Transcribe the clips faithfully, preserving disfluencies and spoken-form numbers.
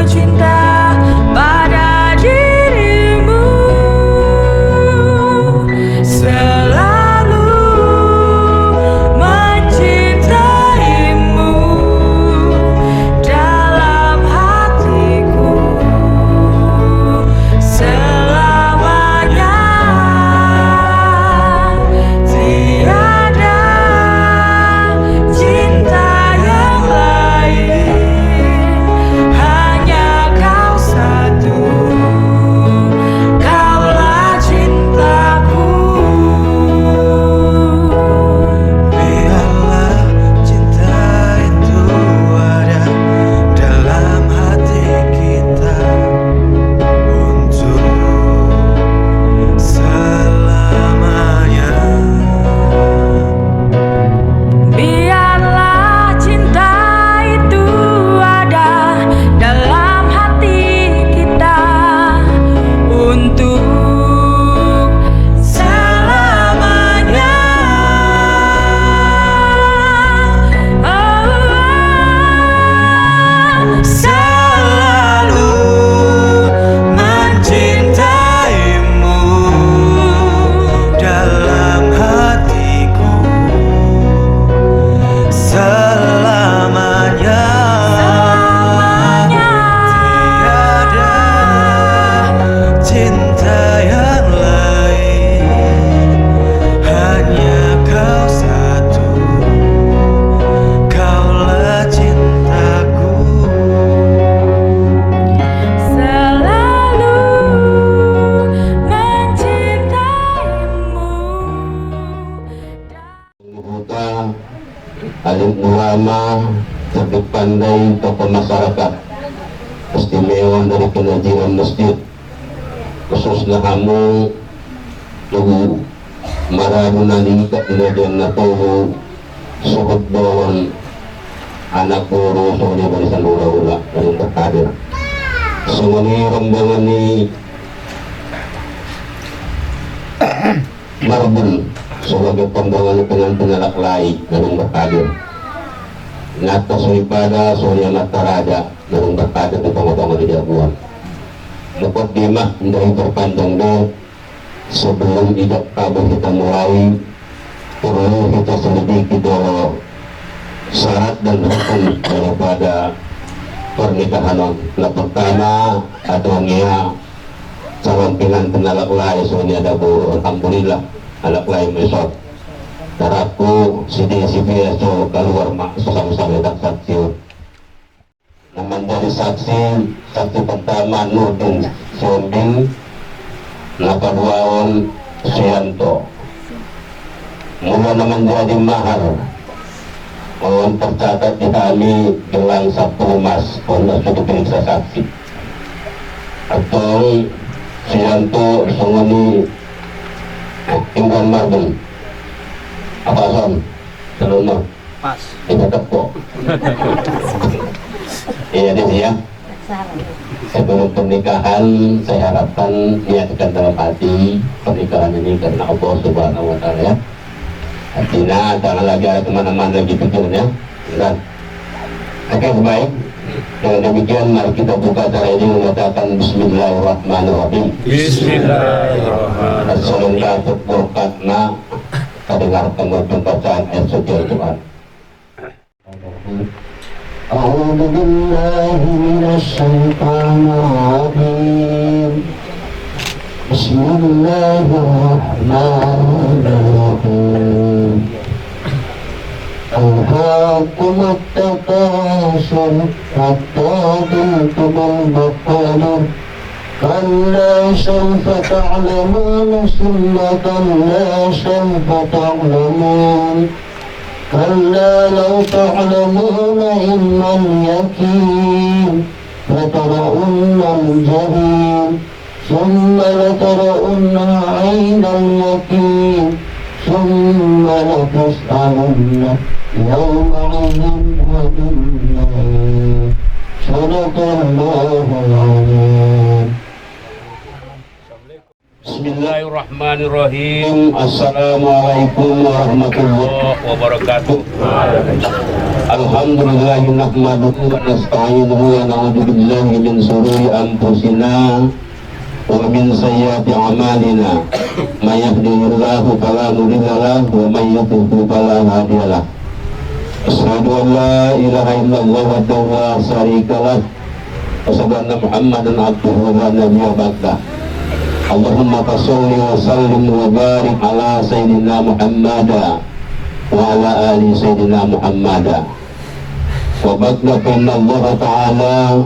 Cinta pada dirimu, selalu mencintaimu dalam hatiku selamanya. Tiada cinta yang lain, hanya kau satu, kaulah cintaku. Biarlah cinta itu ada dalam hati kita untuk selamanya. Biarlah cinta itu ada dalam hati kita untuk selamanya. Oh, selalu mencintaimu dalam hatiku selamanya. Tiada cinta yang lain, hanya kau satu, kaulah cintaku. Selalu mencintaimu. Huta, alim ulama, cerdik pandai, tokoh masyarakat, istimewa dari kenajiran masjid, khususna hamu, tugu maradu na niikat di na togu, suhut bolon, anak boru, songon i barisan hula-hula na dung berhadir. Songon i rombongan ni Marbun sebagai rombongan pengantin anak lae na dung berhadir. Inanta soripada, sori amanta raja na dung berhadir di tonga-tonga ni jabu on. Mukot di ma, ndang diperpanjang do, sebelum ijab kabul kita mulai, perlu kita selidiki dulu syarat dan rukun daripada pernikahan on. Na pertama, adong ia calon pengantin anak lae songon i, ada boru, alhamdulillah, anak lae ma dison. Harapku sude sude so kaluar ma, so same-same dang saksi on. Na manjadi saksi, saksi pertama Nurdin Sihombing, na paduahon Suyanto. Mula na manjadi mahar on tercatat di hami gelang sampulu mas, on na sudah diperiksa saksi. Antong Suyanto songon i, eh, Imran Marbun. Apa son? Selalu. Pas. Kita tepuk. Iya deh ya. Sebelum pernikahan, saya harapkan niatkan dalam hati pernikahan ini karena Allah Subhanahu wa Ta'ala, ya. Artinya, jangan lagi ada kemana-mana lagi pikirannya, ya kan? Oke, baik. Dengan demikian, mari kita buka acara ini mengatakan Bismillahirrahmanirrahim. Bismillahirrahmanirrahim. Assalamualaikum warahmatullahi wabarakatuh. Kita dengarkan pembacaan ayat suci Al-Quran. أعوذ بالله من الشيطان الرجيم. بسم الله الرحمن الرحيم. ألهاكم التكاثر حتى زرتم المقابر. كلا سوف تعلمون ثم كلا سوف تعلمون. كلا لو تعلمون علم اليقين لترون الجحيم ثم لترونها عين اليقين ثم لتسألن يومئذ عن النعيم. صدق الله العظيم. بسم Bismillahirrahmanirrahim. Assalamualaikum warahmatullahi wabarakatuh. Alhamdulillah, nahmaduhu wa nasta'inuhu wa na'udzu billahi min syururi anfusina wa min sayyiati a'malina. May yahdihillahu fala mudilla lahu wa may yudlil fala hadiya lahu. Asyhadu an la ilaha illallah wahdahu la syarika lah. Asyhadu anna Muhammadan abduhu la nabiyya ba'dah. Allahumma fasalli wa sallim wa barik ala Sayyidina Muhammada wa ala ali Sayyidina Muhammada. Wa ba'da, fa inna Allah ta'ala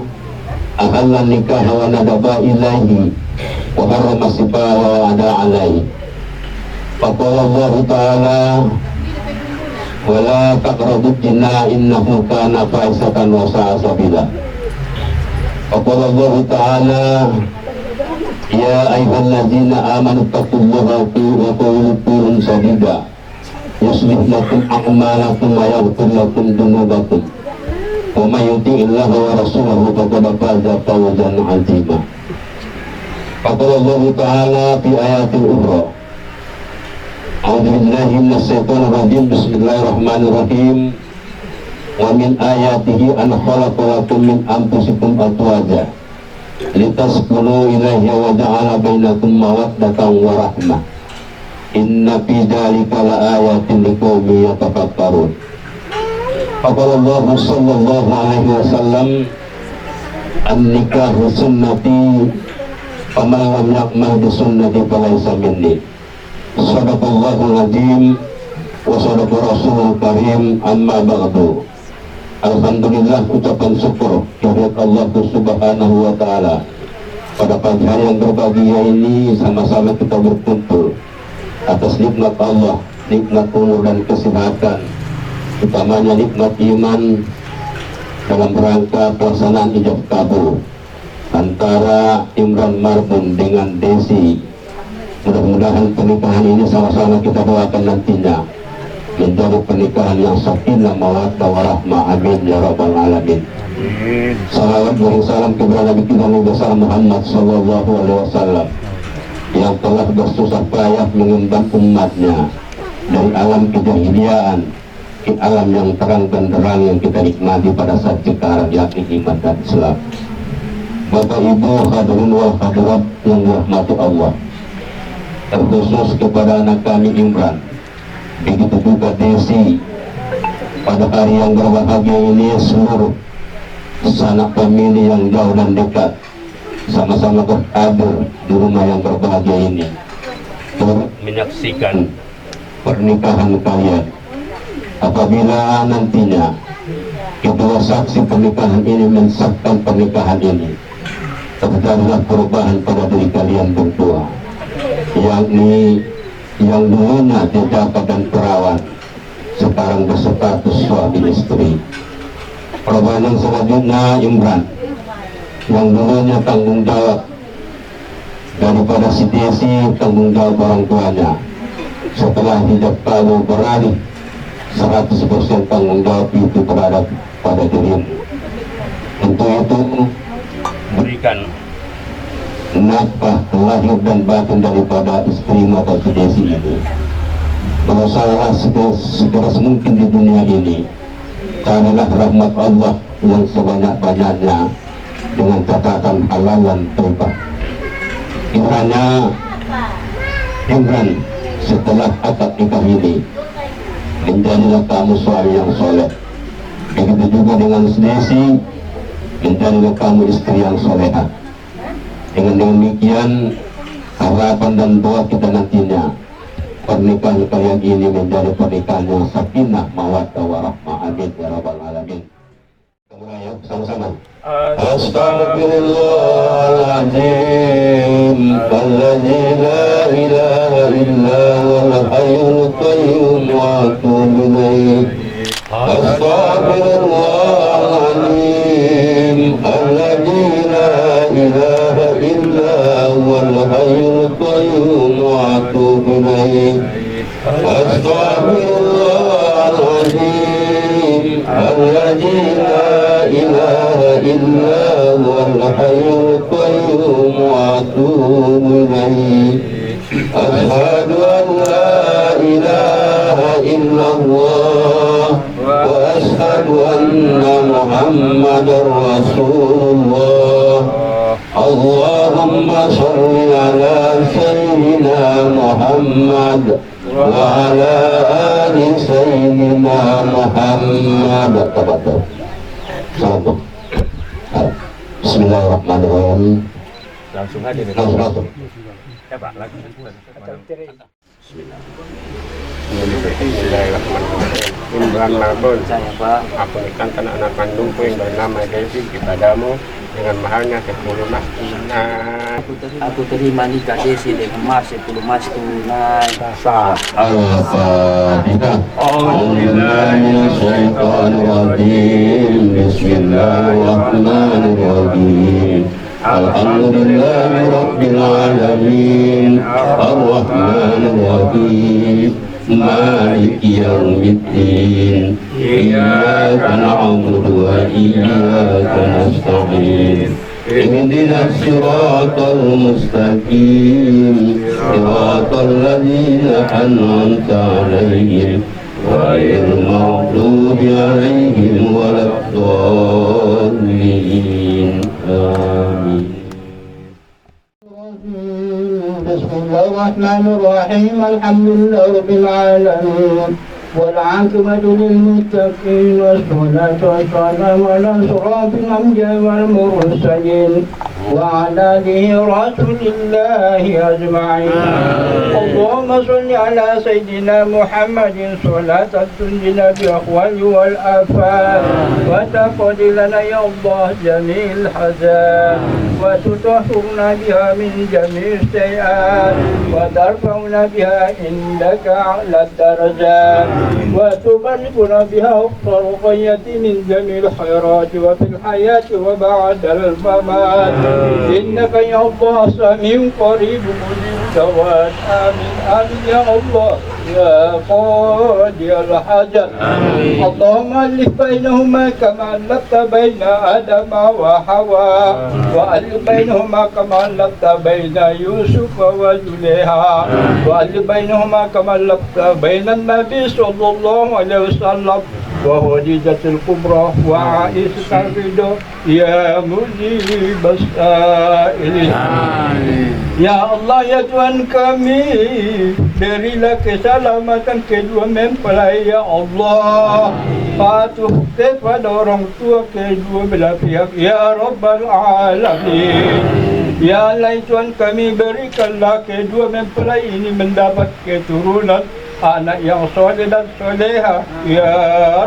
ahalla nikaha wa nadaba ilaihi wa harrama sifaha wa ada alaihi. Fa qala Allah ta'ala, wa la taqrabuz zina innahu kana fahishatan wa sa'a sabila. Wa qala Allah ta'ala, ya ayyuhallazina amanu taqullaha wa qulu qawlan sadida. Yuslih lakum a'malakum wa yaghfir lakum dzunubakum. Wa may yuti'illaha wa rasulahu faqad faza fawzan 'azima. Wa qala Allahu ta'ala fi ayatin ukhra. A'udzu billahi minasy syaithanir rajim. Bismillahirrahmanirrahim. Wa min ayatihi an khalaqa lakum min anfusikum azwaja litaskunu ilaiha wa ja'ala bainakum mawaddatan wa rahmah. Inna fi dzalika la ayatin liqaumin yatafakkarun. Fa qala Allahu sallallahu alaihi wasallam, an-nikahu sunnati, faman lam ya'mal bi sunnati falaisa minni. Sadaqallahul azim wa sadaqa rasulul karim, amma ba'du. Alhamdulillah, ucapan syukur kehadirat Allah Subhanahu wa Ta'ala. Pada pagi hari yang berbahagia ini, sama-sama kita berkumpul atas nikmat Allah, nikmat umur dan kesehatan, utamanya nikmat iman, dalam rangka pelaksanaan ijab kabul antara Imran Marbun dengan Desi. Mudah-mudahan pernikahan ini sama-sama kita doakan nantinya menjadi pernikahan yang sakinah mawaddah warahmah. Amin ya rabbal alamin. Amin. Salawat beriring salam kepada Nabi kita Nabi besar Muhammad sallallahu alaihi wasallam yang telah bersusah payah mengemban umatnya dari alam kejahiliaan di alam yang terang benderang yang kita nikmati pada saat sekarang, yakni iman dan Islam. Bapak Ibu hadirin wal hadirat yang dirahmati Allah, terkhusus kepada anak kami Imran, begitu juga Desi, pada hari yang berbahagia ini seluruh sanak famili yang jauh dan dekat sama-sama berhadir di rumah yang berbahagia ini, turut menyaksikan pernikahan kalian. Apabila nantinya kedua saksi pernikahan ini mensahkan pernikahan ini, terjadilah perubahan pada diri kalian berdua, yakni yang dulunya jejaka dan perawan, sekarang berstatus suami istri. Perubahan yang selanjutnya, Imran, yang dulunya tanggung jawab daripada si Desi, tanggung jawab orang tuanya. Setelah ijab kabul beralih, seratus persen tanggung jawab itu berada pada dirimu. Untuk itu, berikan nafkah lahir dan batin daripada istrimu atau si Desi ini. Berusahalah seke-, sekeras mungkin di dunia ini. Carilah rahmat Allah yang sebanyak-banyaknya dengan catatan halal dan thayyibah. Kiranya Imran, setelah akad nikah ini, menjadilah kamu suami yang soleh. Begitu juga dengan si Desi, menjadilah kamu istri yang solehah. Dengan demikian, harapan dan doa kita nantinya, pernikahan kalian ini menjadi pernikahan yang sakinah, mawaddah, warahmah. Amin ya rabbal alamin. Kita mulai ya, sama-sama. Astaghfirullahaladzim, alladzi la ilaha illa huwal hayyul qayyum, wa atubu ilaih. Astaghfirullahaladzim, alladzi la ilaha illa huwal hayyul qayyum, wa atubu ilaih. Astaghfirullahaladzim, alladzi la ilaha illa huwal hayyul qayyum, wa atubu ilaih. أشهد أن لا إله إلا الله وأشهد أن محمدا رسول الله. اللهم صل على سيدنا محمد وعلى آل سيدنا محمد. تفضل. Assalamualaikum. بسم الله الرحمن الرحيم. Langsung aja nih. Langsung, langsung. Ya, Pak, langsung. Bismillah. Bismillahirrahmanirrahim. Imran Marbun. Saya, Pak. Aku nikahkan anak kandungku yang bernama Devi kepadamu dengan maharnya sepuluh mas tunai. Aku ter-, aku terima nikah Desi dengan mahar sepuluh mas tunai. Sah. Al-Fatihah. أعوذ بالله من الشيطان الرجيم. بسم الله الرحمن الرحيم. الحمد لله رب العالمين. الرحمن الرحيم. مالك يوم الدين. إياك نعبد وإياك نستعين. اهدنا الصراط المستقيم. صراط الذين أنعمت عليهم غير المغضوب عليهم ولا الضالين. آمين. بسم الله الرحمن الرحيم. الحمد لله رب العالمين. والعاقبة للمتقين. والصلاة والسلام على أشرف الأنبياء والمرسلين. وعلى آله رسول الله أجمعين. اللهم صل على سيدنا محمد صلاة تنجينا بالأهوال والآفات، وتقضي لنا يا الله جميع الحاجات، وتطهرنا بها من جميع السيئات، وترفعنا بها عندك أعلى الدرجات، وتبلغنا بها أقصى الغايات من جميع الخيرات وفي الحياة وبعد الممات. إنك يا الله سميع قريب مجيب الدعوات. آمين، آمين يا الله. يا قاضي الحاجات. آمين. اللهم ألف بينهما كما ألفت بين آدم وحواء. آمين. وألف بينهما كما ألفت بين يوسف وزليخا. آمين. وألف بينهما كما ألفت بين النبي صلى الله عليه وسلم وخديجة الكبرى وعائشة الرضا. Ya Mujibas Sa'ilin. Amin. Ya Allah, ya Tuhan kami, berilah keselamatan kedua mempelai, ya Allah. Patuh kepada orang tua kedua belah pihak, ya Rabbal Alamin. Ya Allah, ya Tuhan kami, berikanlah kedua mempelai ini mendapat keturunan anak yang soleh dan soleha, ya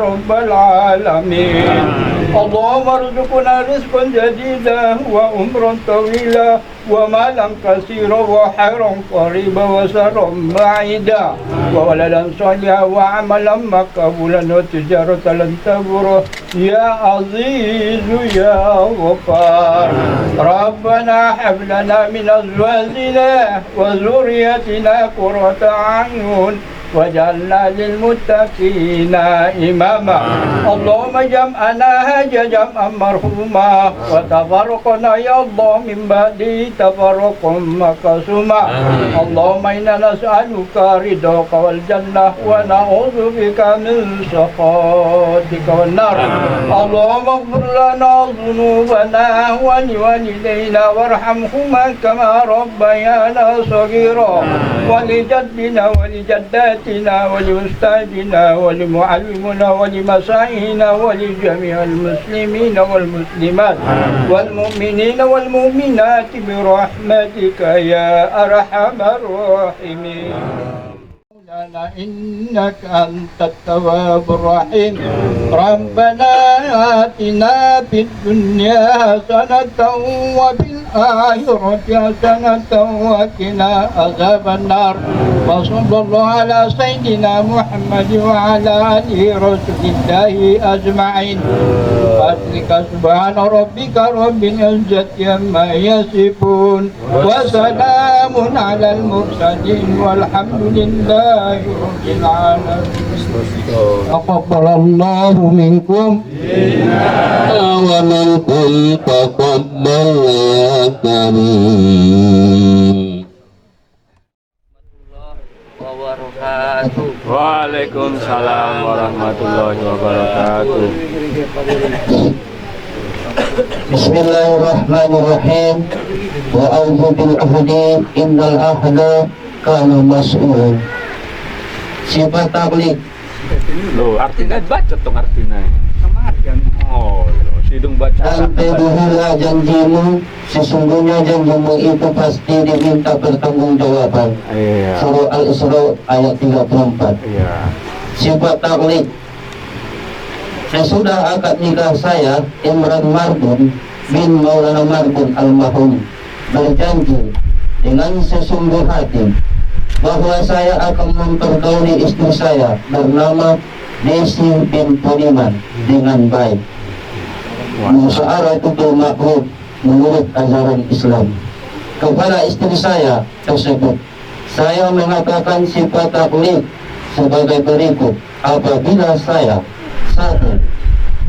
Rabbal Alamin. Allahumma rzuqna rizqan jadidan wa umran tawilan wa malan katsiran wa khairan qariban wa syarran ba'idan wa waladan shalihan wa amalan maqbulan wa tijaratan lan tabur. Ya Azizu ya Ghaffar. Rabbana hab lana min azwajina wa dzurriyyatina qurrata a'yun waj'alna lil muttaqina imama. Allahumma ij'al jam'ana hadza jam'an marhuma wa tafarraqna ya Allah min ba'dihi tafarruqan ma'suma. Allahumma inna nas'aluka ridhaka wal jannah wa na'udzubika min sakhatika wan nar. Allahumma ighfir lana dzunubana wa liwalidayna warhamhuma kama rabbayana shaghira. Wa li jaddina wa li jaddatina wa li ustadzina wa li muallimina wa li masyayikhina wa li jami'il muslimina wal muslimat wal mu'minina wal mu'minati bi rahmatika ya arhamar rahimin. مولانا إنك أنت التواب الرحيم. ربنا آتنا في الدنيا حسنة وفي الآخرة حسنة وقنا عذاب النار. وصلى الله على سيدنا محمد وعلى آله رسول الله أجمعين. فاتك سبحان ربك رب العزة عما يصفون. وسلام على المرسلين والحمد لله رب العالمين. تقبل الله منكم ومنكم تقبل يا كريم. Waalaikumsalam warahmatullahi wabarakatuh. Bismillahirrahmanirrahim. Wa aufu bil ahdi innal ahda kana mas'ula. Sifat taklid. Lo, artina baca tong artina. Oh, lo, sidung baca. Dan penuhilah janjimu, sesungguhnya janjimu itu pasti diminta pertanggungjawaban. Iya. Surah Al-Isra ayat tiga puluh empat. Iya. Sifat taklid. Sesudah akad nikah saya, Imran Mardun bin Maulana Mardun almarhum, berjanji dengan sesungguh hati bahwa saya akan mempergauli istri saya bernama Desi bin Budiman dengan baik. Wah. Musya'aratul ma'ruf menurut ajaran Islam kepada istri saya tersebut. Saya mengatakan sifat taklid sebagai berikut. Apabila saya, satu,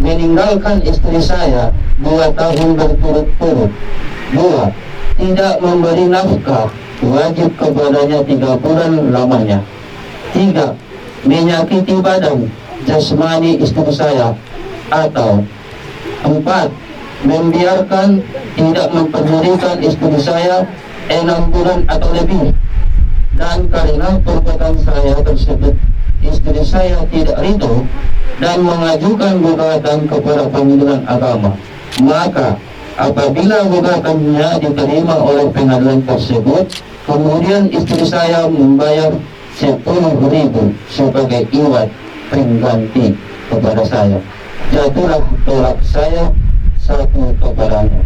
meninggalkan istri saya dua tahun berturut-turut, dua, tidak memberi nafkah wajib kepadanya tiga bulan lamanya, tiga, menyakiti badan jasmani istri saya, atau empat, membiarkan, tidak mempedulikan istri saya enam bulan atau lebih, dan karena perbuatan saya tersebut, istri saya tidak ridho dan mengajukan gugatan kepada pengadilan agama, maka apabila gugatannya diterima oleh pengadilan tersebut, kemudian istri saya membayar sepuluh ribu sebagai iwad pengganti kepada saya. Jatuhlah tolak saya satu kepadanya.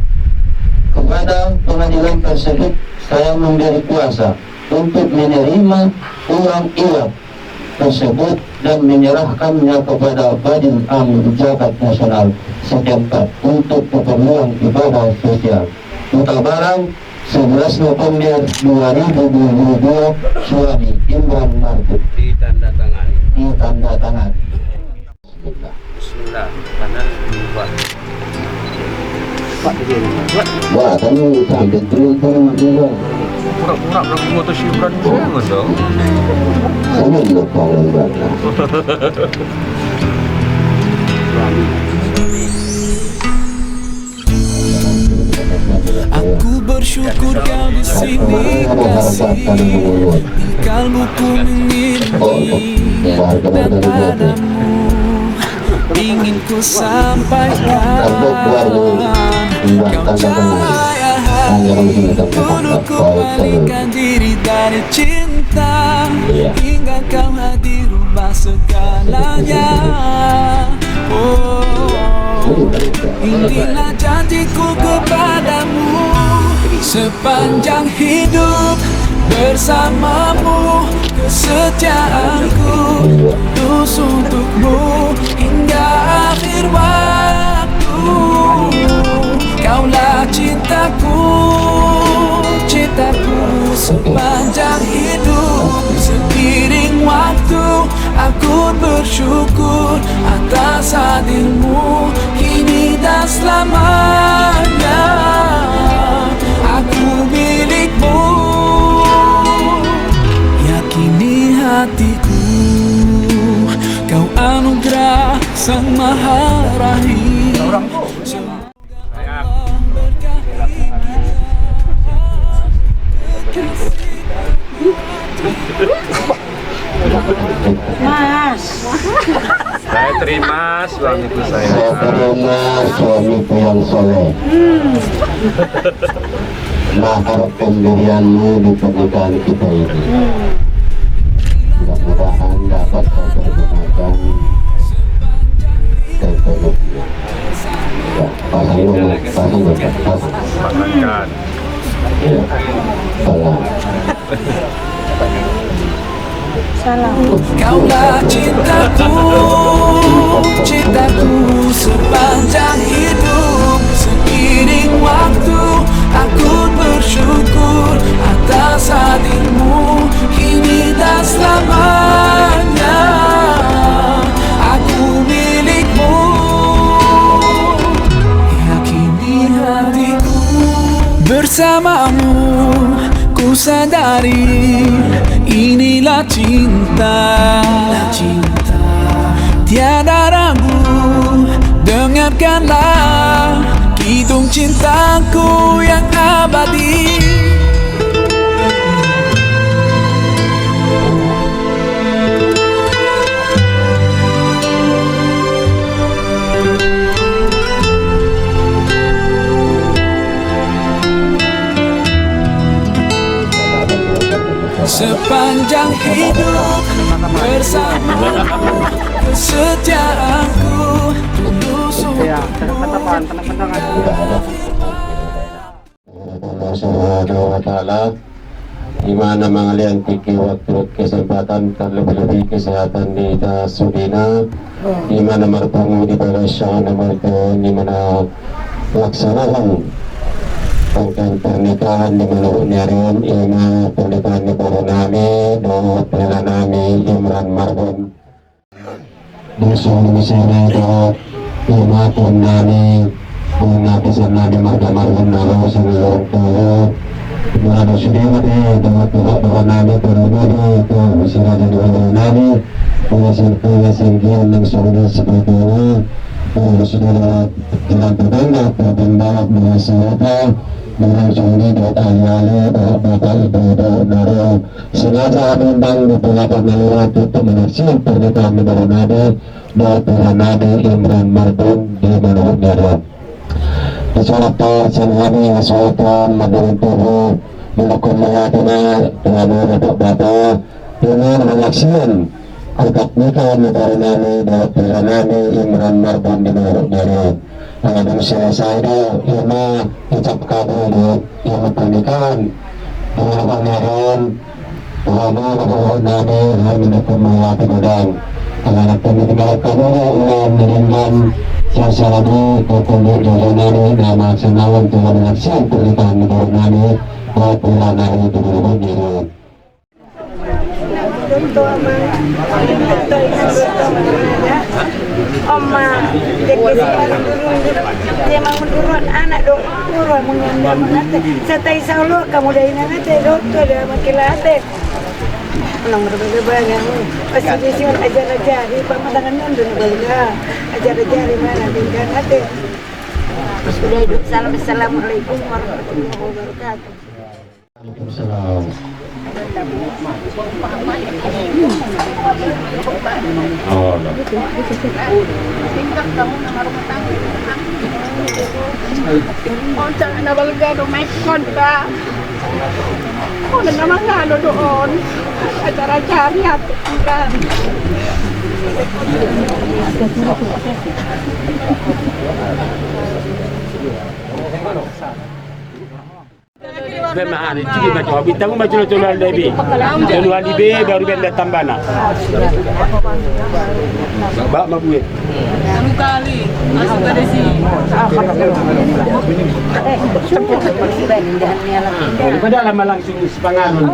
Kepada pengadilan tersebut, saya memberi kuasa untuk menerima uang iwad tersebut dan menyerahkannya kepada Badan Amil Zakat Nasional setempat untuk keperluan ibadah sosial. Hutabalang, sebelas November dua ribu dua puluh dua, suami Imran Mardun. Ditandatangani. Ditandatangani. Bismillah. Bismillah. Wah, tadi sampai dulu pun juga. Pura-pura belum foto si Imran dulu dong. Sama juga kalau enggak. Aku bersyukur kau di sini, kasih. Di kalbuku mengiringi dan padamu ingin ku sampaikan. Kau cahaya hati, dulu ku palingkan diri dari cinta, hingga kau hadir ubah segalanya. Oh, inilah janjiku kepadamu, sepanjang hidup bersamamu, kesetiaanku tulus untukmu hingga akhir waktu. Kaulah cintaku, cintaku sepanjang hidup, seiring waktu. Aku bersyukur atas hadirmu kini dan selamanya. Aku milikmu, yakini hatiku, kau anugerah Sang Maha Rahim. Mas. Saya terima suamiku saya. Saya terima suamiku yang soleh. Mahar pemberianmu di pernikahan kita ini. Mudah-mudahan dapat saya pergunakan sepenuhnya. Ya, pasang dulu, pasang dulu, pasang. Pasangkan. Ya, salam. Salam. Kaulah cintaku, cintaku sepanjang hidup, seiring waktu aku bersyukur atas hadirmu kini dan selamanya. Aku milikmu, yakini hatiku bersamamu. Ku sadari inilah cinta. Tiada ragu, dengarkanlah kidung cintaku yang abadi. Sepanjang hidup bersamamu, kesetiaanku tulus untuk Allah Subhanahu wa Ta'ala, di mana mangalian tingki waktu, kesempatan, terlebih-lebih kesehatan di hita sudena, di mana marpungu di bagasan na marga, di mana laksanakan rangkaian pernikahan di mana nian, ima pernikahan ni boru nami dohot hela nami Imran Marbun. Di solu sini dohot ima tuan nami, ima tuan nami marga Marbun na ro sini lorong tolu. Ima do sude ma di dohot dohot dohot nami, dohot nami, dohot si raja dohot nami, dohot si raja singgian nang solu sipitoni, dohot sude dohot jalan tetangga, dohot pembalap, dohot siapa, dohot solu dohot ali-ali, dohot bapak ibu, dohot na ro. Sengaja hami undang di pengapan na lewat untuk menyaksikan pernikahan ni boru nami dohot hela nami Imran Marbun di mana nian. Di sana pa sana hami asuhatan madungan tubu, mendukung mengatakan dengan bapak-bapak dengan menyaksikan akad nikah ni boru nami dohot hela nami Imran Marbun di mana nian. Dung selesai do ima ucap kabul dohot ima pernikahan. Ima pernikahan. Ima pernikahan nami, hami mendukung mengatakan godang. Karena kami tidak kabul ulang dengan sasarani kotong dohot nami na melaksanakan telah menyaksikan pernikahan ni boru nami dohot hela nami di mana nian. Oma, jadi mangunduran anak dong, kurang mengambil menate. Setai saulur kamu dari nanate, dokter dia makin late. Nang berbeda banyak. Pasti di sini ajar-ajari, pamandangan nonton balik. Ajar-ajari mana tinggal nanate. Sudah hidup, salam, assalamualaikum warahmatullahi wabarakatuh. Waalaikumsalam. Oh, no. Oncang na balga do maikon ba. Oh, na mangalo do on. Acara-acara ni apa? Be ma, ah, ni ciki ma, coba bintang ma, coba, coba, Debi. Coba, Debi, baru benda tambana. Ba, ma, bue. Satu kali, masuk ke desi. Pada lama langsung sepanganon.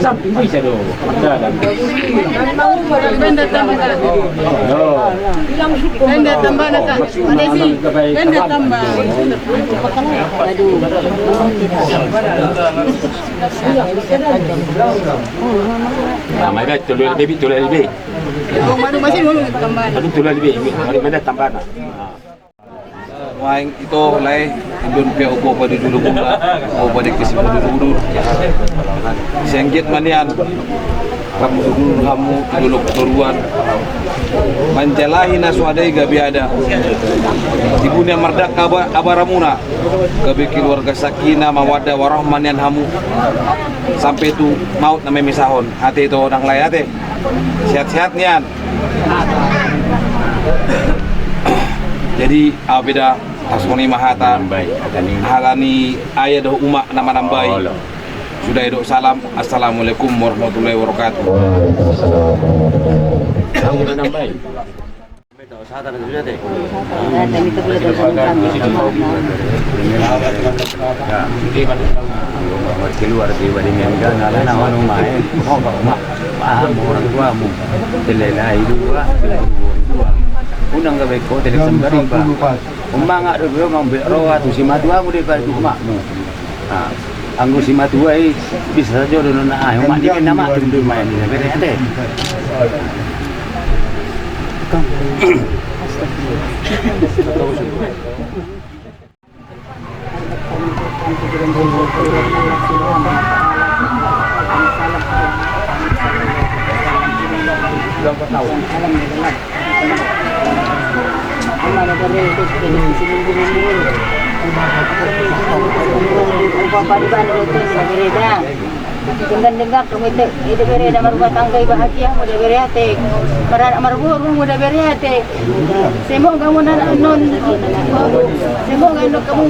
Sampai bisa do. Benda tambana, Kak. Benda tambana. Nah, mai bai, tolu lebe, tolu lebe. Aduh, tolu lebe. Mari benda tambana. Nuaeng ito lae, indon pe opo padi dulu bunda, opo padi kesi dulu dulu. Sengget manian, kamu dulu hamu, dulu keturuan. Manjalahi na suadai gabe ada. Ibu ni mardak kaba, abaramuna. Gabe keluarga sakinah, mawaddah, warahmah nian hamu. Sampai tu maut na memisahon. Ate ito nang lae ate. Sehat-sehat nian. Jadi, au pe da, songon i ma hata, hata ni ayah dohot umak na manambai. Sudah i do salam, assalamualaikum warahmatullahi wabarakatuh. Waalaikumsalam warahmatullahi wabarakatuh. Manambai. Keluar di wading yang gana, lana, anu, main, mau, mau, paham orang tuamu. Telelai dua, dua, dua. Unang gabe ko, telek sembari, Pak. Ummang do, do mambek roha tu simatua muna, pari tu umakmu. Nah, anggo simatua i bisa sajo do na, ah, umak ni na ma tu, do ma ni na bere ate. Denggan-denggan hamu ate, ate bere, da marumah tangga i bahagia hamu da bere ate. Maranak marboru hamu da bere ate. Semoga hamu na non, semoga non hamu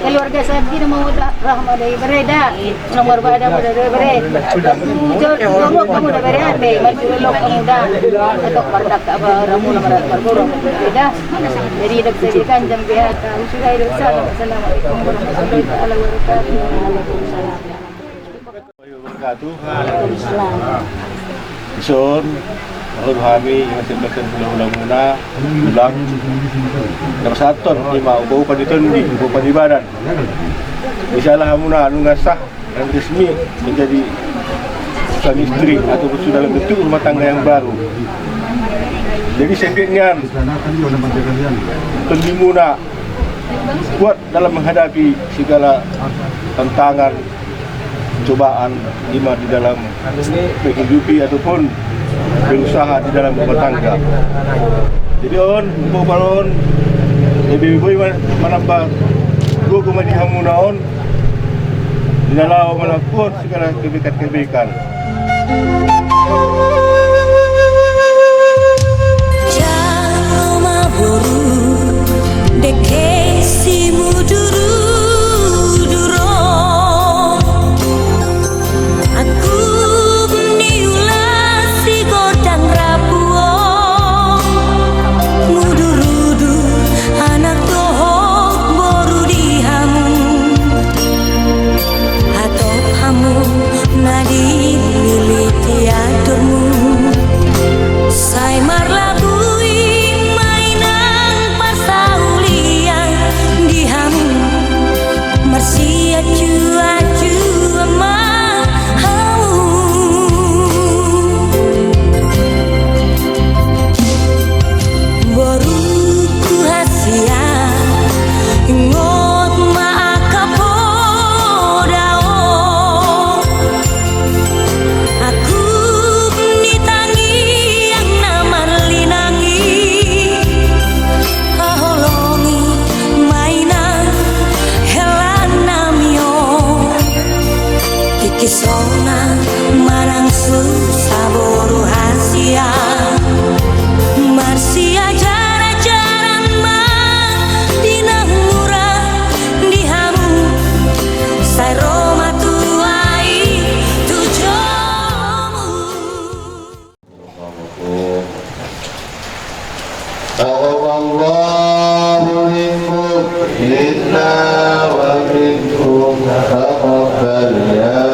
keluarga sakinah mawaddah warahmah da bere, da. Unang marbada hamu da bere. Jor-, jorok hamu da bere ate, marjulok hamu da. Atok mardak apa ramu na mar-, marguru da. Jadi dak saja kan jam biasa. Sudah hidup salam. Assalamualaikum warahmatullahi taala wabarakatuh. Waalaikumsalam. Dison, ro do hami, ingat sempatan hula-hula muna, tulang. Tersaton, ima upa-upa ni tondi, upa-upa ni badan. Misalna hamuna, nunga sah dan resmi menjadi suami istri ataupun sudah membentuk rumah tangga yang baru. Jadi, setiap nian, tondimuna kuat dalam menghadapi segala tantangan, cobaan, ima di dalam menghidupi ataupun berusaha di dalam rumah tangga. Jadi on, upa-upa on, lebih baik manambah gogo ma di hamuna on, di na laho melakukan segala kebaikan-kebaikan. Jalo ma boru, dengke simudurudur on. Angkup ni ulaon si godang rapu on. Mudurudur anak dohot boru di hamu. Hatop hamu na dipilih di aturmu. Sai marlabui ma inang parsaulian di hamu. Marsiacuacuan ma hamu. Boruku hasian, ingot ma angka poda on. Angkup ni tangiang na marlinang i. Haholongi ma inang hela nami on. Tingki sonang manang susa boru hasian. Marsiajarajaran ma di na murah di hamu. Sai ro ma tua i tu jomu. تقبل الله منكم منا ومنكم تقبل يا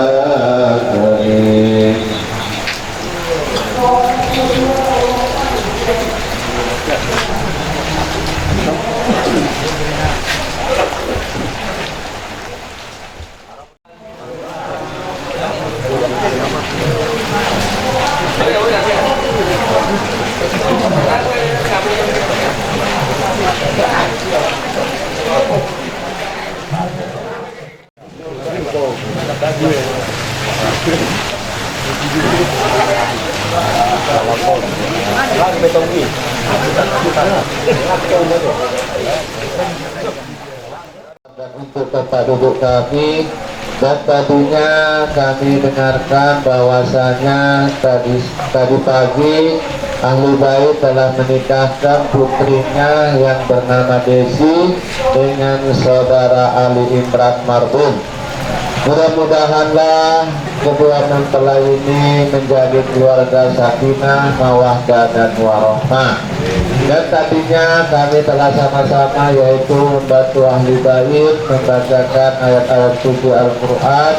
كريم. Dan untuk tempat duduk kami, dan tadinya kami dengarkan bahwasanya tadi, tadi pagi Ahli Bait telah menikahkan putrinya yang bernama Desi dengan saudara Ali Imran Marbun. Mudah-mudahanlah kedua mempelai ini menjadi keluarga sakinah, mawaddah, dan warahmah. Dan tadinya kami telah sama-sama, yaitu membantu Ahli Bait membacakan ayat-ayat suci Al-Quran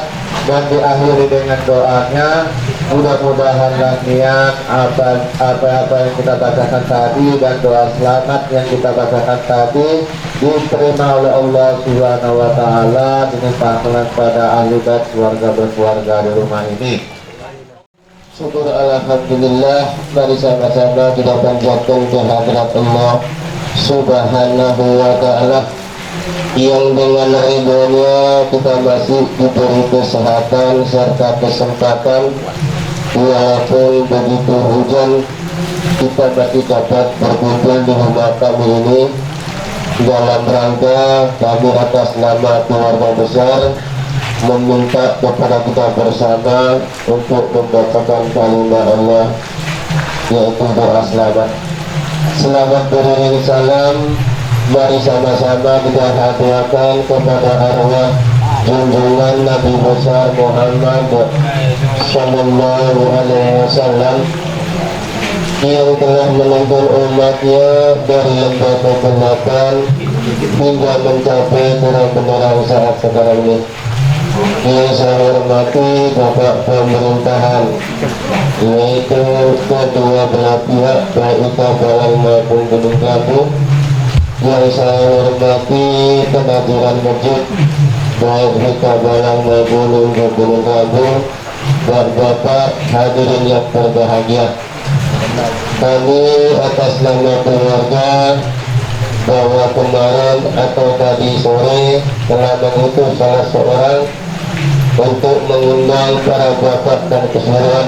dan diakhiri dengan doanya, Mudah-mudahanlah niat apa, apa-apa yang kita bacakan tadi dan doa selamat yang kita bacakan tadi diterima oleh Allah Subhanahu wa Ta'ala, dilimpahkan pada ahli bait keluarga berkeluarga di rumah ini. Syukur alhamdulillah, mari sama-sama kita panjatkan kehadirat Allah Subhanahu wa Ta'ala, yang dengan ridhonya kita masih diberi kesehatan serta kesempatan, walaupun begitu hujan, kita masih dapat berkumpul di rumah kami ini dalam rangka kami atas nama keluarga besar meminta kepada kita bersama untuk membacakan kalimat Allah, yaitu doa selamat. Selamat beriring salam, mari sama-sama kita hadiahkan kepada arwah junjungan Nabi besar Muhammad sallallahu alaihi wasallam, yang telah menuntun umatnya dari lembah kegelapan hingga mencapai terang benderang saat sekarang ini. Yang saya hormati Bapak Pemerintahan, yaitu kedua belah pihak, baik Hutabalang maupun Gunung Gelambung. Yang saya hormati penadiran masjid, baik Hutabalang maupun Gunung Gelambung, dan Bapak hadirin yang berbahagia. Kami atas nama keluarga bahwa kemarin atau tadi sore telah mengutus salah seorang untuk mengundang para bapak dan keseluruhan,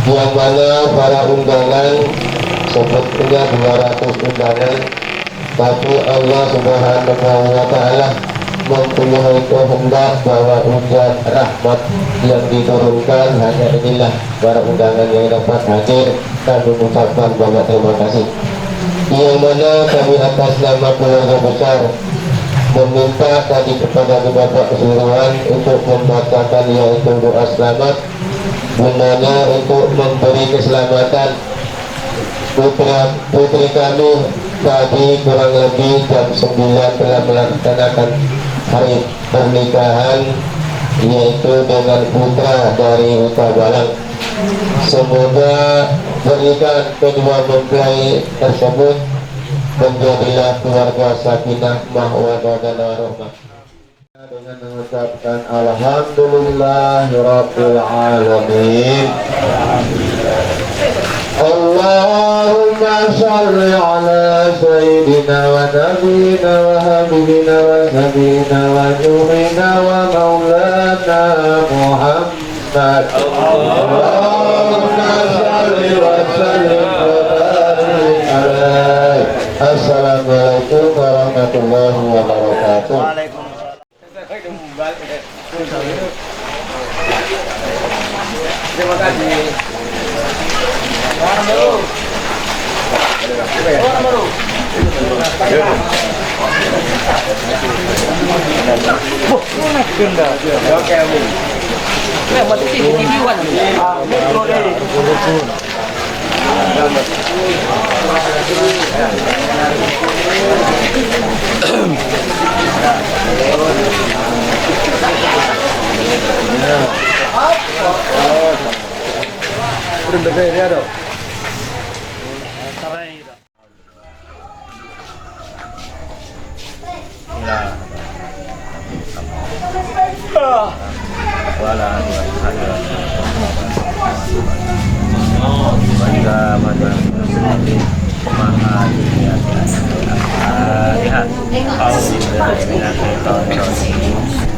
yang mana para undangan sebetulnya dua ratus undangan, tapi Allah Subhanahu wa Ta'ala mempunyai kehendak bahwa hujan rahmat yang diturunkan hanya inilah para undangan yang dapat hadir. Kami mengucapkan banyak terima kasih. Yang mana kami atas nama keluarga besar meminta tadi kepada Bapak keseluruhan untuk membacakan yaitu doa selamat, gunanya untuk memberi keselamatan putra putri kami tadi kurang lebih jam sembilan telah melaksanakan hari pernikahan, yaitu dengan putra dari Hutabalang. Semoga pernikahan kedua mempelai tersebut menjadilah keluarga sakinah mawaddah dan warahmah. Dengan mengucapkan alhamdulillahirabbil alamin. Allahumma shalli ala sayyidina wa nabiyina wa habibina wa syafi'ina wa nurina wa maulana Muhammad. Allahumma shalli wa sallim wa barik alaih. Assalamualaikum warahmatullahi wabarakatuh.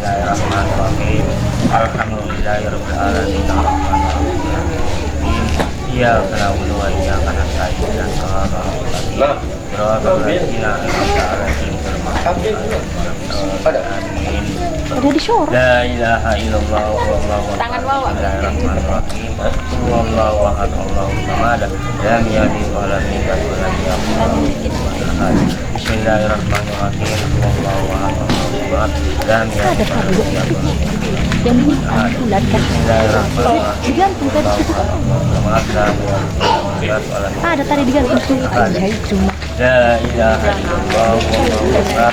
Bismillahirrahmanirrahim. Alhamdulillahirabbil alamin. Iyyaka na'budu wa iyyaka nasta'in. Ihdinas siratal mustaqim. Siratal ladzina an'amta alaihim ghairil maghdubi alaihim waladdallin. Amin. Ada di showroom. La ilaha illallah wallahu akbar. Tangan wawa. Bismillahirrahmanirrahim. Qul huwallahu ahad, Allahus samad. Lam yalid wa lam yulad wa lam yakul lahu kufuwan ahad. Bismillahirrahmanirrahim. Qul huwallahu ahad, Allahus samad. Lam yalid wa lam yulad wa lam yakul lahu kufuwan ahad. Bismillahirrahmanirrahim. Digantung tadi situ kan. Qul huwallahu ahad, Allahus samad. Lam yalid wa lam yulad wa lam yakul lahu kufuwan ahad. Ada tadi digantung situ. Iya, cuma. La ilaha illallah wallahu akbar.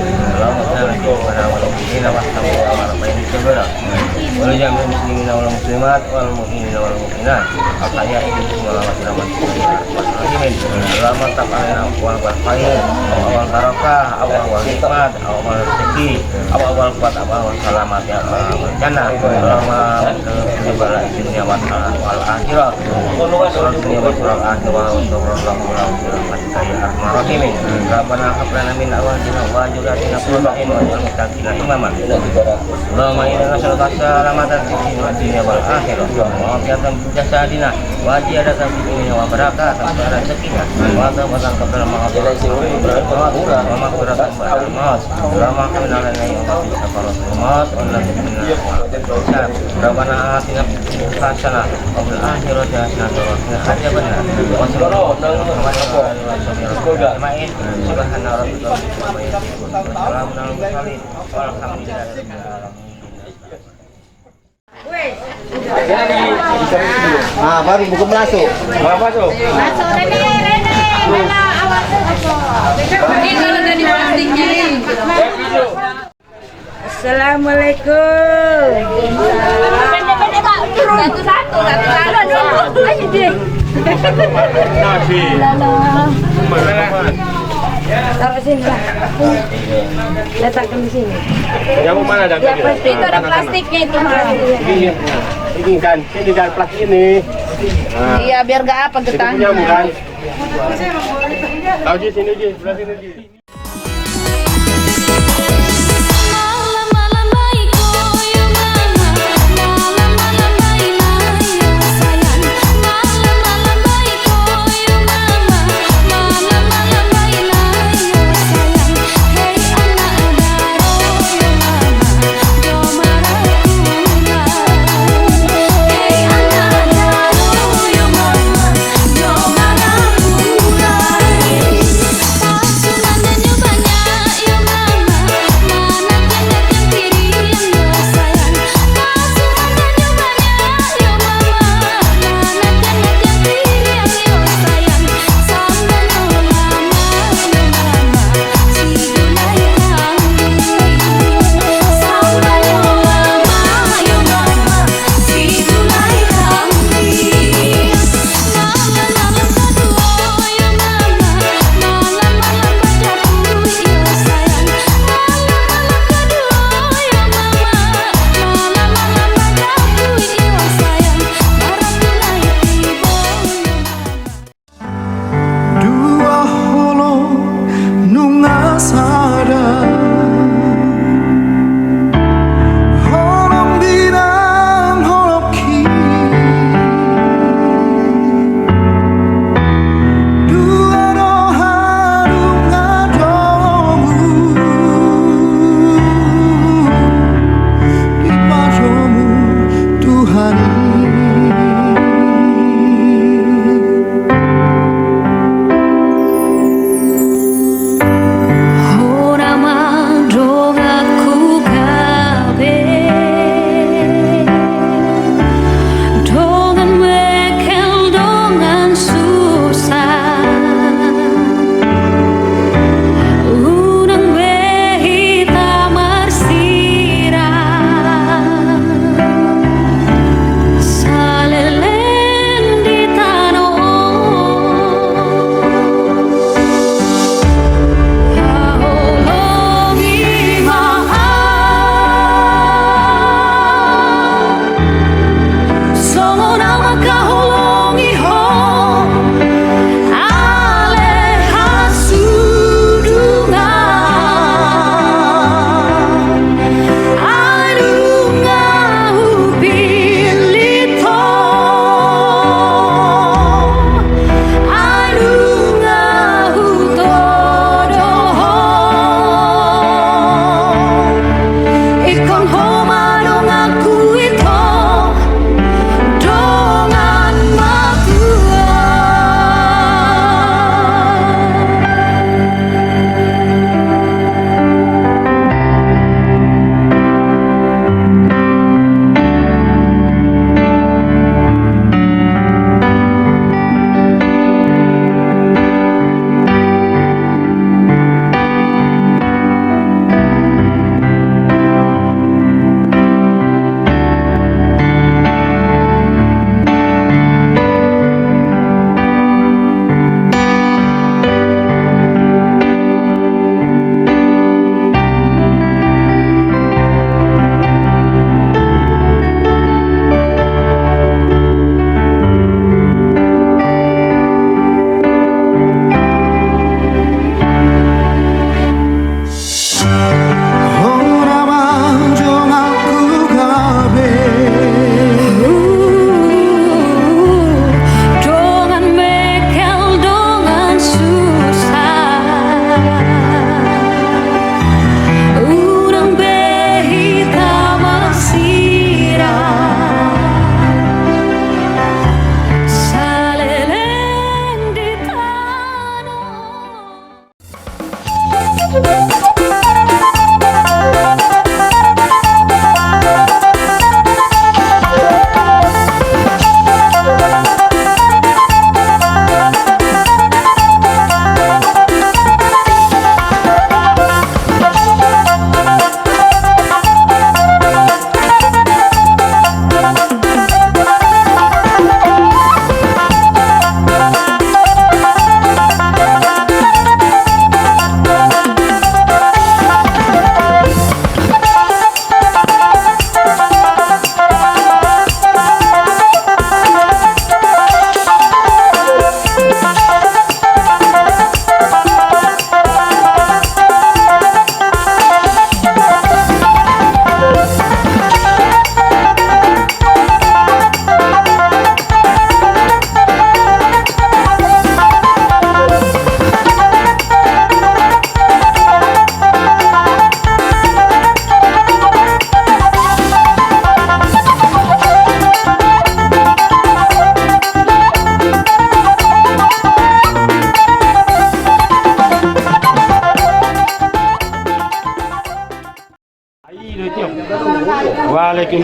اللهم اغفر لنا ذنوبنا والمؤمنين والمؤمنات والمؤمنين والمؤمنات الأحياء منهم والأموات برحمتك يا أرحم الراحمين. اللهم افتح علينا أبواب الخير وأبواب البركة وأبواب الحكمة وأبواب الرزق وأبواب القوة وأبواب السلامة وأبواب الجنة. اللهم اغفر لنا في الدنيا والآخرة. وفي الدنيا والآخرة وأنت برحمتك يا أرحم الراحمين. ربنا هب لنا من أزواجنا وذرياتنا قرة أعين واجعلنا للمتقين إماما. اللهم إنا نسألك السلامة في الدين والدنيا والآخرة وعافية في جسدنا وزيادة في علمنا وبركة في رزقنا وتوبة قبل الموت ومغفرة بعد الموت. اللهم احفظنا على النعيم وفي سفرات الموت ولا تكلنا إلى أنفسنا. ربنا آتنا في الدنيا حسنة وفي الآخرة حسنة وقنا عذاب النار. وصلى الله على محمد وعلى آله وصحبه وسلم أجمعين. سبحان ربك رب العزة عما يصفون وسلام على المرسلين والحمد لله رب العالمين. Ah, baru buka masuk. Baru masuk. Masuk, Rene, Rene. Mana awak? Ini kalau dari plastiknya ini. Assalamualaikum. Pendek-pendek, Pak. Satu-satu, satu-satu. Ayo, deh. Halo. Taruh sini lah. Letakkan di sini. Yang mana ada? Ya, plastik. Itu ada plastiknya itu, Mas. Iya. Ini kan, ini kan plastik ini. Nah. Iya, biar nggak apa getahnya. Itu punya, bukan? Tahu, Ji, sini, Ji. Sebelah sini, Ji.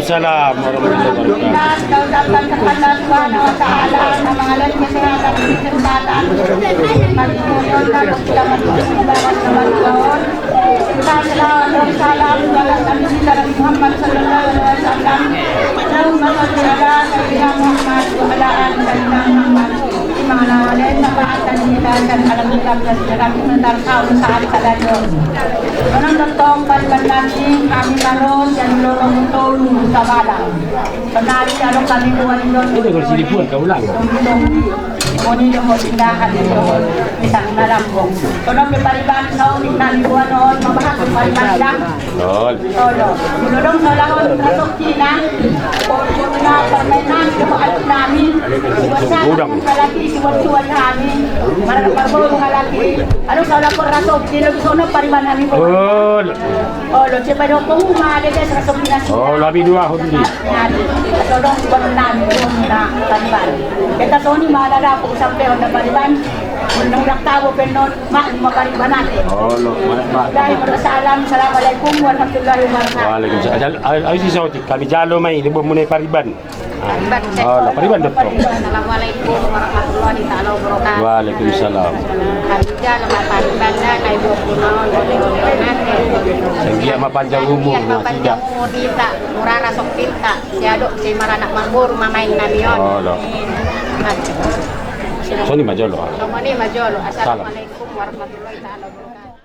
Salam warahmatullahi wabarakatuh. Kita ucapkan kepada Subhanahu wa Ta'ala, na mangalehon kesehatan, kesempatan, kita selawat dan salam kepada Nabi kita Nabi Muhammad sallallahu alaihi wasallam. Allahumma shalli ala Sayyidina Muhammad wa ala ali Sayyidina Muhammad. Di mana ada syafaat dan kita dan alam kitab dan segala komentar kau saat sadar. Orang tentang pariban nami, hami Maros, yang lorong tolu Sabala. Penari adong hami dua di don. Ini kalau sini pun kau ulang. Tong-tong. Oni dohot indahan dohot pisang na lambok. Kono pe pariban saotik nami dua non, mabahat pe pariban dah. Olo. Olo. Molo dong saulahon rasokina. Pokokna parmainan dohot adat nami. Sibuat sada halaki, sibuat suan hami. Maranak marboru halaki. Alo saulahon rasokina, sono pariban nami. Olo. Olo, cepat dong, penguma ada des rasokina. Olo, abi dua hondi. Nari, sodong suan nami, na pariban. Kita soni ma ada dapur sampai onda pariban. Undang-undang tabo pe non. Mak, ma pariban ate. Olo, mak, mak. Dai, salam, assalamualaikum warahmatullahi wabarakatuh. Waalaikumsalam. Jal-, al-, al-, isi saotik, hami jalo ma i, di buat muna pariban. Pariban, oh, pariban dohot. Assalamualaikum warahmatullahi taala wabarakatuh. Waalaikumsalam. Hami jalo ma pariban da, na i buat muna on, oleh-oleh on ate. Sanggiat ma panjang umur, sanggiat ma panjang umur hita, mura rasokita, siadok si maranak marboru ma maen nami on. Olo. Soni ma jolo. Soni ma jolo. Assalamualaikum warahmatullahi taala wabarakatuh.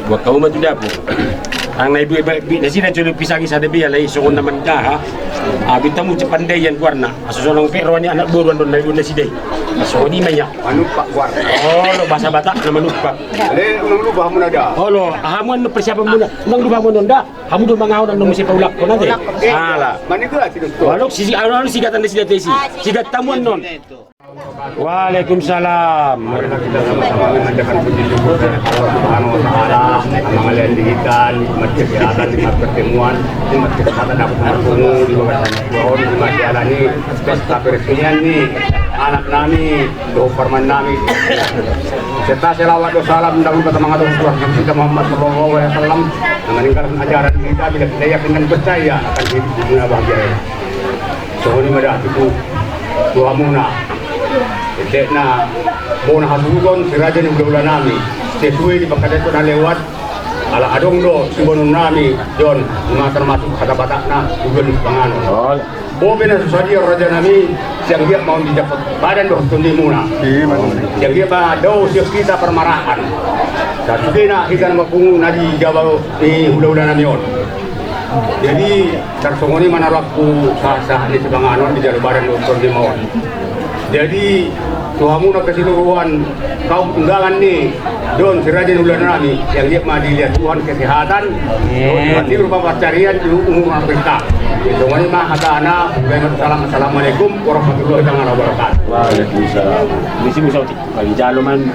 Buat hamu ma tu dapur. Ang na ibu ibu nasida jolo pisang i sada be alai songon na mandaha. Abi tamu cepandaian guarna. Aso sonang pe rohani anak boru andon na ibu nasida i. Songon i ma ia. Manumpak guarna. Olo, bahasa Batak na manumpak. Olo, hamu an persiapan muna. Nang lupa muna nda. Hamu do mangaon annon muse paulakkon ate. Ala. Manigula sidung to. Olo, sisi anu anu sigatan nasida te isi. Sigat tamu annon. Waalaikumsalam. Marilah kita sama-sama mengajarkan puji syukur kepada Allah Subhanahu wa Ta'ala. Mangalean di hita, nikmat kesehatan, nikmat pertemuan, nikmat kesempatan dapat bertemu di bagasan dua on, nikmat dialani pesta peresmian ni anak nami, dohot parumaen nami. Serta selawat dohot salam, ndang lupa mangaturhon tu Rasul kita Muhammad sallallahu alaihi wasallam, na maninggalhon ajaran di hita, bila kita yakin dan percaya akan hidup di dunia bahagia. Songon i ma da tutu tu hamuna. Etek na bona hasuhuton si raja ni hulahula nami. Sesuai di pangkataion na lewat. Ala adong do siboanon nami, Jon, ima termasuk hata Batakna, tujuan ni sipanganon. Bope na so sadia raja nami, sianggiat ma on dijangkon badan dohot tondimuna. Sianggiat ma dao sian hita parmaraan. Sasudena hita na marpungu na di jabu ni hulahula nami on. Jadi, tarsongon i ma na rohangku sahat-sahat ni sipanganon dijalo badan dohot tondimuna on. Jadi, tu hamuna keseluruhan kaum undangan ni Don si raja ni hulahula nami, sianggiat ma dilehon Tuhan kesehatan, amin, dohot rupa pansarian di umur na pinta. Songon i ma hatana, salam, assalamualaikum warahmatullahi taala wabarakatuh. Waalaikumsalam. Misi musa utik, bagi jalo man.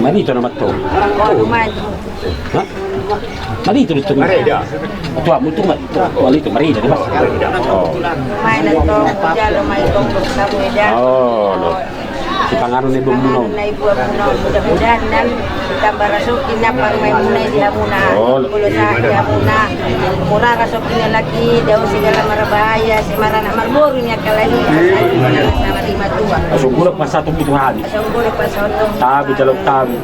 Marito nama tong. Hah? Marito, marito. Tua mutu marito. Tua itu marito, Mas. Oh. Mana tong, jalo mai tong, tong tamu eda. Oh, lo. Sipanganon na ibuan muna on. Na ibuan muna on. Mudah-mudahan nan tambah rasoki na parumaen muna i di hamuna. Olo. Molo sahat di hamuna. Mura rasoki na lagi, dao segala marbahaya, si maranak marboru ni angka lahi. Sama lima tua. Asal gula pas satu butuh hali. Asal gula pas satu. Tabu, jalo tabu.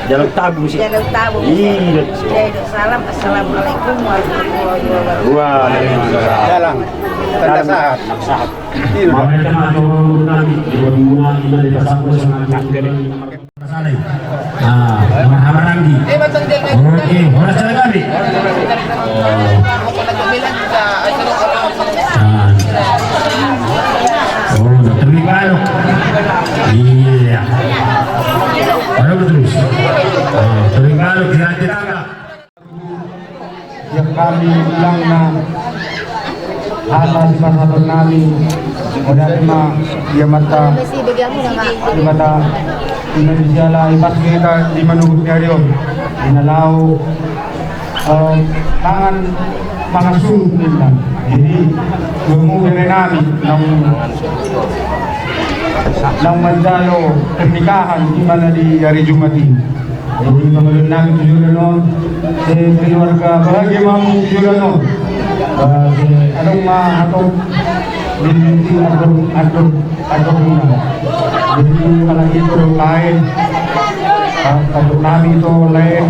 Jalo tabu sih. Jalo tabu. Iya. Salam, assalamualaikum warahmatullahi wabarakatuh. Waalaikumsalam. Salam. Tanda sahat. Sahat. Mauliate ma tu nami, ibuan muna, ima di pasangku sama. Ah, marhaha maranggi. Oke, horas jala gabe. Ah. Oh, terima kasih. Iya. Ayo terus. Ah, terima kasih, kita tetangga. Sian hami ulangna, hata sipasahaton nami, Mauliate ma di Amanta Debata, di na di siala i pas hita di manogot ni ari on, di na laho, eh, mangan, mangan suhut ninna. Jadi, hamu bere nami, naung, naung manjalo pernikahan, di mana di hari Jumat i. Jadi, pangaloan nami tu joloan on, eh, keluarga bahagia ma hamu tu joloan on. Eh, adong ma hatop di atur, atur, atur muna. Jadi, apalagi tu lae, eh, atur nami tu lae.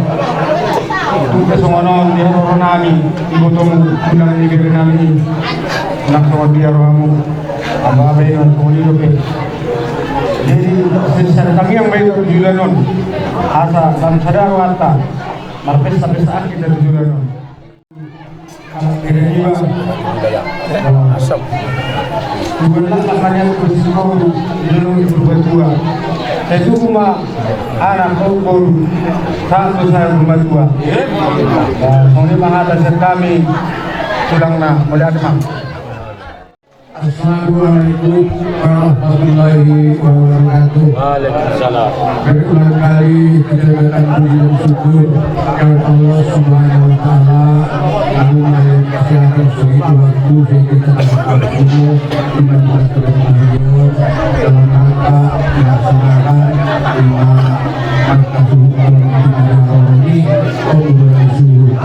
Tung pe songon on di haroro nami, ibotomu, tulang ni bere nami, nang songon dia rohamu. Aba, aba, ina, songon i dope. Jadi, sada tangiang ma i tu joloan on. Asa, lam sada rohanta. Marpesta-pesta akhir dari joloan on. Anak bere niba. Tuhan lah, makanya aku bersyukur di dalam berbuat tua. Saya cukup ma anak kau boru. Satu saya berbuat tua. Songon i ma hata sian hami. Tulangna, mauliate ma. Assalamualaikum warahmatullahi wabarakatuh. Waalaikumsalam. Berulang kali kita datang puji dan syukur kepada Allah Subhanahu wa Ta'ala. Lalu mari kita bersyukur waktu kita bertemu di mana kita bertemu dalam rangka melaksanakan lima rangka suhut dalam lima hari ini, pembulan suhut.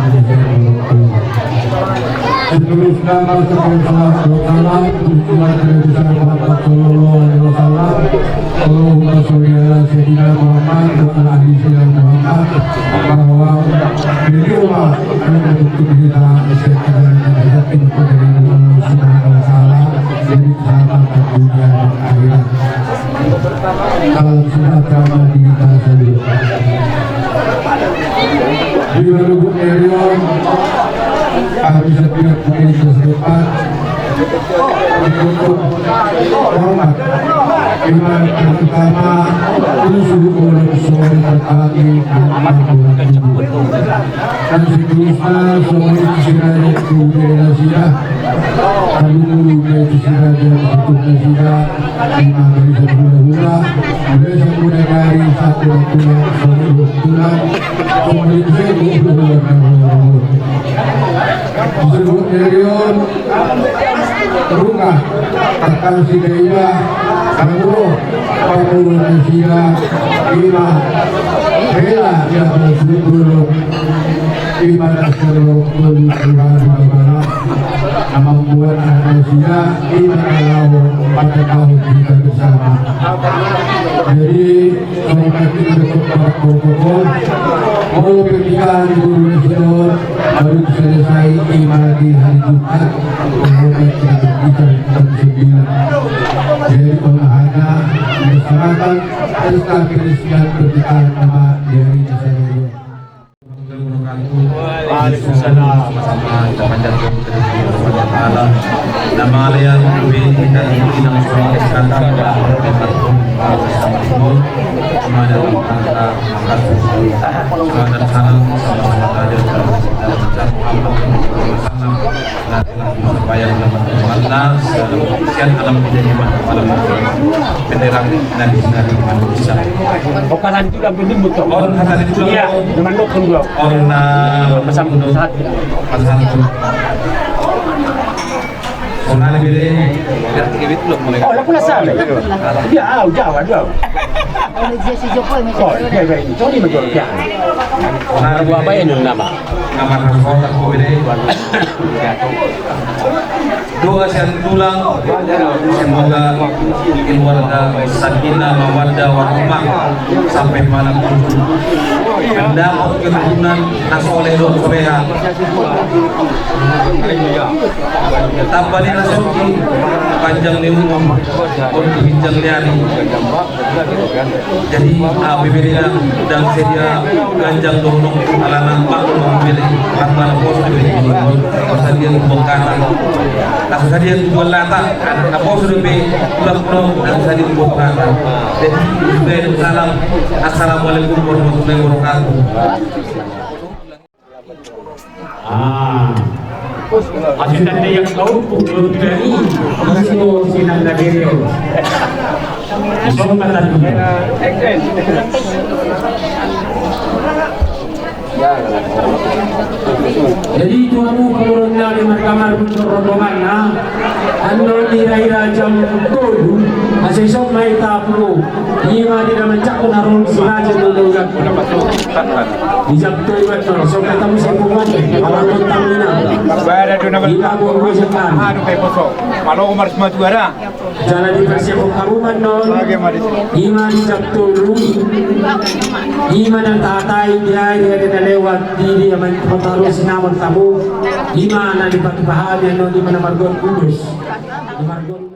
Seterusnya, mari kita bersalawat, salawat, salawat, salawat, salawat, salawat, salawat, salawat, Allahumma sholli ala Sayyidina Muhammad wa ala ali Sayyidina Muhammad. Bahwa beliau lah yang membentuk kita, Allah Subhanahu wa Ta'ala, jadi selamat dunia dan akhirat. Salam sejahtera bagi kita seluruh. Di manogot ni ari on, hami sapiak pemerintah setempat, untuk hormat, ima pertama, unsur orang soleh terkami, anak orang tua. Dan seterusnya, songon i tu si raja tu bere nasida. Hamu bere tu si raja tu nasida. Ima barisan hulahula, barisan muda dari satu tulang, songon i tulang, songon i tu sego hulahula. Di manogot ni ari on, rungkah, takkan sida iba, kanggo, pamuluna sida, ima, hela, ia, pamuluna. Ima na selo tolu sura di babana, na mambuat anak nasida, ima na laho patangkahon hita bersama. Jadi, songon i do protokol, molo pernikahan di boru nasida on, baru selesai ima di hari Jumat, molo pernikahan jam sembilan. Jadi, on hata, melaksanakan pesta peresmian pernikahan nama di hari Nasida. Waalaikumsalam. Nama yang lebih kita tinggi dan semua kesehatan dan kepada kita semua. Kepada kita, kepada salam, sama-sama saja, sama-sama salam. Supaya dapat Tuhan, sian alam kita ini, Pak, alam penderang, nadi, nadi, manusia. Oke, lanjut, lanjut, lanjut. On, kata itu. Iya, dengan dokter juga. On, nah, pesan, pesan. Pesan itu. On, ada beda. Oh, lah, pula salah. Iya, ah, Jawa, Jawa. Oh, iya, iya, iya. Sorry, Mas, Jawa. Iya. On, ada beda. Nama. Nama, nama, beda. Doa sian tulang, semoga keluarga sakinah mawaddah warahmah sampai mana pun. Mendapatkan keturunan na soleh dohot soleha. Tambah ni rezeki, panjang ni umur, dohot ginjang ni ari. Jadi, ah, bebere na, ndang sadia ganjang dohononku alana maklum ma bebere, rap ma na poso dope, pasadia tu bongkata. Ndang sadia tu bongkata, na poso dope, ulang pulo, ndang sadia tu bongkata. Jadi, salam, assalamualaikum warahmatullahi wabarakatuh. Ah. Asa tanda yang kau pukul dari isi sinang lagi. Isong kata dunia. Jadi tu hamu pamoruon nami markamar, mundur rombonganna. Annon ira-ira jam tolu asa isop ma i tapulo. Ima di na manjangkon haroro si raja do do gak. Di jam tolu annon so kata musim pungwate. Alam tamu ina. Ima bo gue sekan. Anu pe poso. Malo Umar Sumatera. Jala diparsiapon hamu ma annon. Ima di jam tolu. Ima na tahatai di ari ari na lewat di dia main kota rusi namon tamu. Ima na dipatupa hami annon ima na margoan kudus. Na margoan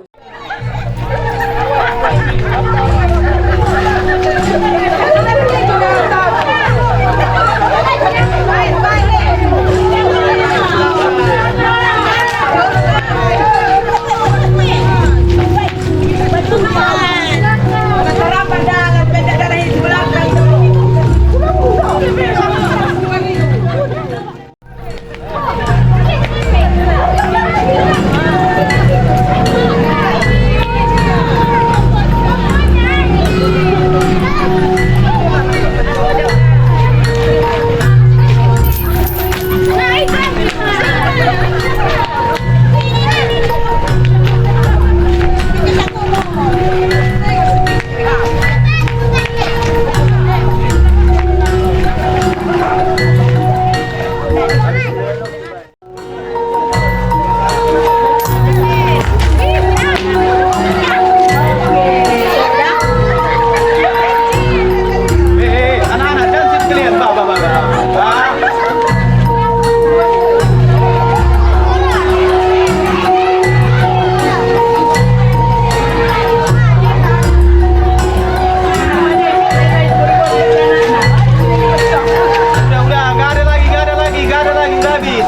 Udah, udah, nggak ada lagi, nggak ada lagi, nggak ada lagi, udah habis.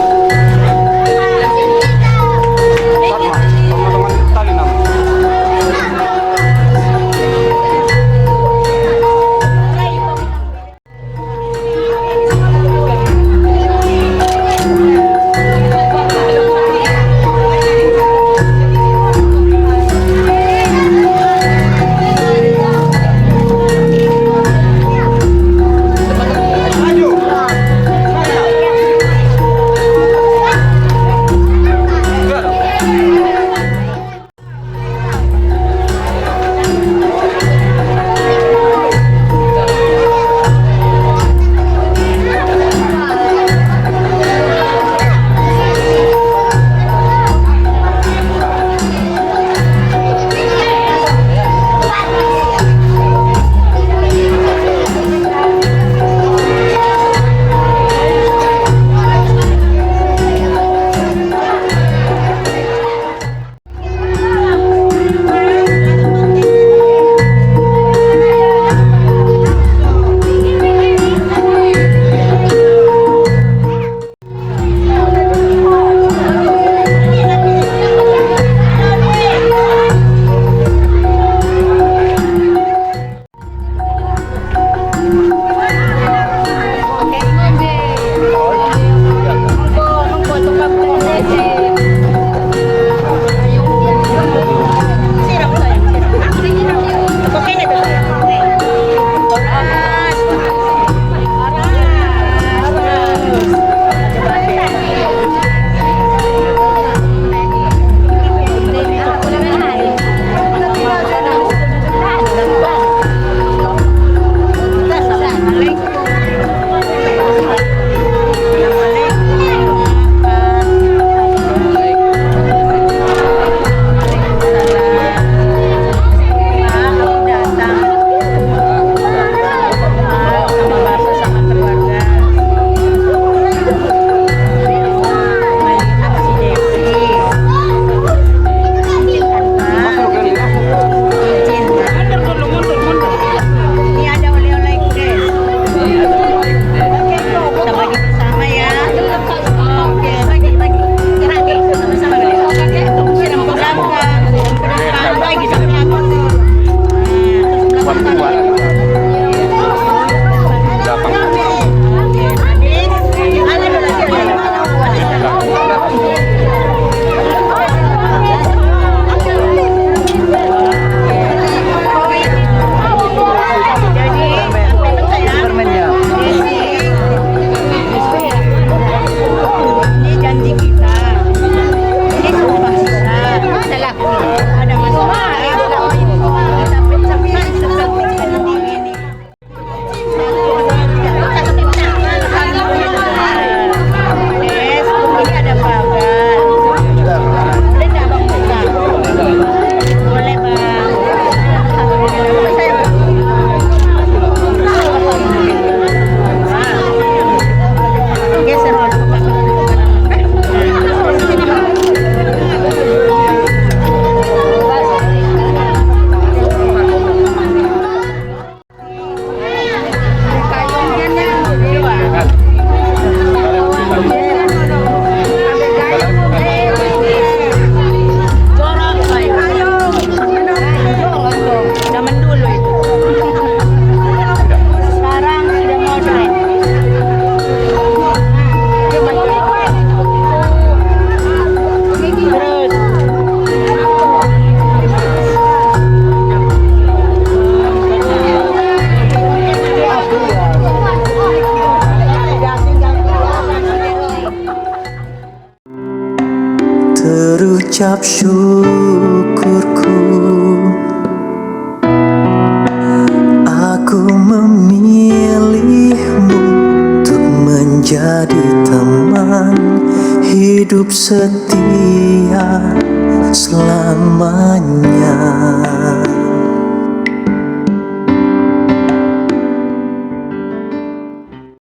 Ucap syukurku, aku memilihmu untuk menjadi teman hidup setia selamanya.